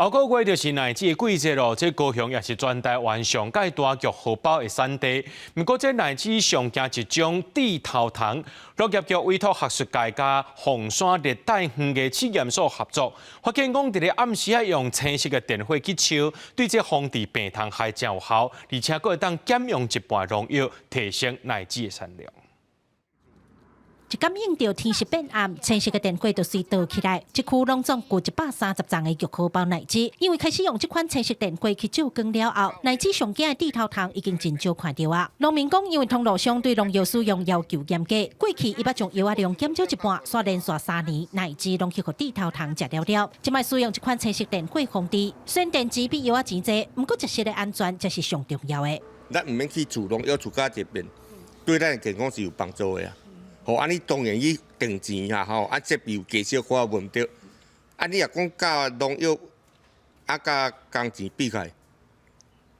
後個月就是奶子的季節咯，這高雄也是全台灣上蓋大玉荷包的產地。毋過，這奶子上驚一種蒂頭蟲，農業局委託學術界佮鳳山熱帶園藝試驗所合作，發現講佇咧暗時仔用青色的電火去燒，對這防治病蟲害誠有效，而且閣會當減用一半農藥，提升奶子的產量。一感應著天色變暗，青色的電火就隨著起來。這區攏總有130叢的玉荷包奶子，因為開始用這款青色電火去照光了後，奶子上驚的蒂頭蟲已經真少看著啊。農民講，因為通路商對農藥使用要求嚴格，過去伊捌將藥仔量減少一半，煞連續3年奶子攏去予蒂頭蟲食了了。這擺使用這款青色電火防治，雖然電錢比藥仔錢濟，毋過食食的安全才是上重要的。咱毋免去注農藥注甲這邊，對咱的健康是有幫助的啊。吼，按呢當然去賺錢啊，吼，啊設備有加少可無毋對。啊，你若講佮農藥啊，佮工錢比起來，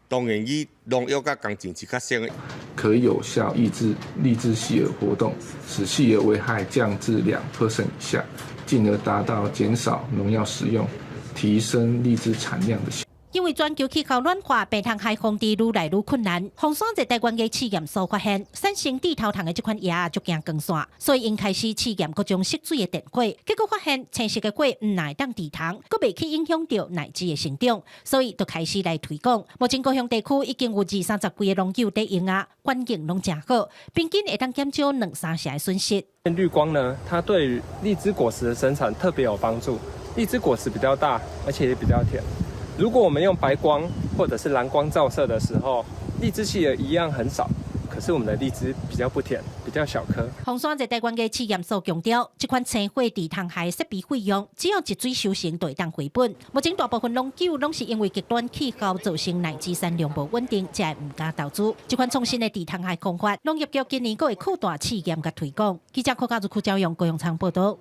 當然伊農藥佮工錢是較省的。可有效抑制荔枝細蛾活動，使細蛾危害降至2% 以下，進而達到減少農藥使用、提升荔枝產量的效果。因為全球氣候暖化，病蟲害防治愈來愈困難。鳳山熱帶園藝試驗所發現，產生蒂頭蟲的這款蛾仔足驚光線，所以𪜶開始試驗各種色水的電火。結果發現，青色的火毋但會當治蟲，閣袂去影響著奶子的成長，所以就開始來推廣。目前高雄地區已經有二三十幾个農友佇用啊，環境攏誠好，平均會當減少兩三成的損失。綠光呢，它對於荔枝果實的生產特別有幫助。荔枝果實比較大，而且也比較甜。如果我們用白光或者是藍光照射的時候，荔枝企鵝一樣很少，可是我們的荔枝比較不甜，比較小顆。鳳山熱帶園藝試驗所強調，這款青火治蟲害設備費用只要一水收成就會當回本。目前大部分農友攏是因為極端氣候造成奶子產量無穩定，才會毋敢投資。這款創新的治蟲害方法，農業局今年閣會擴大試驗佮推廣。記者柯家如、柯昭勇高雄場報道。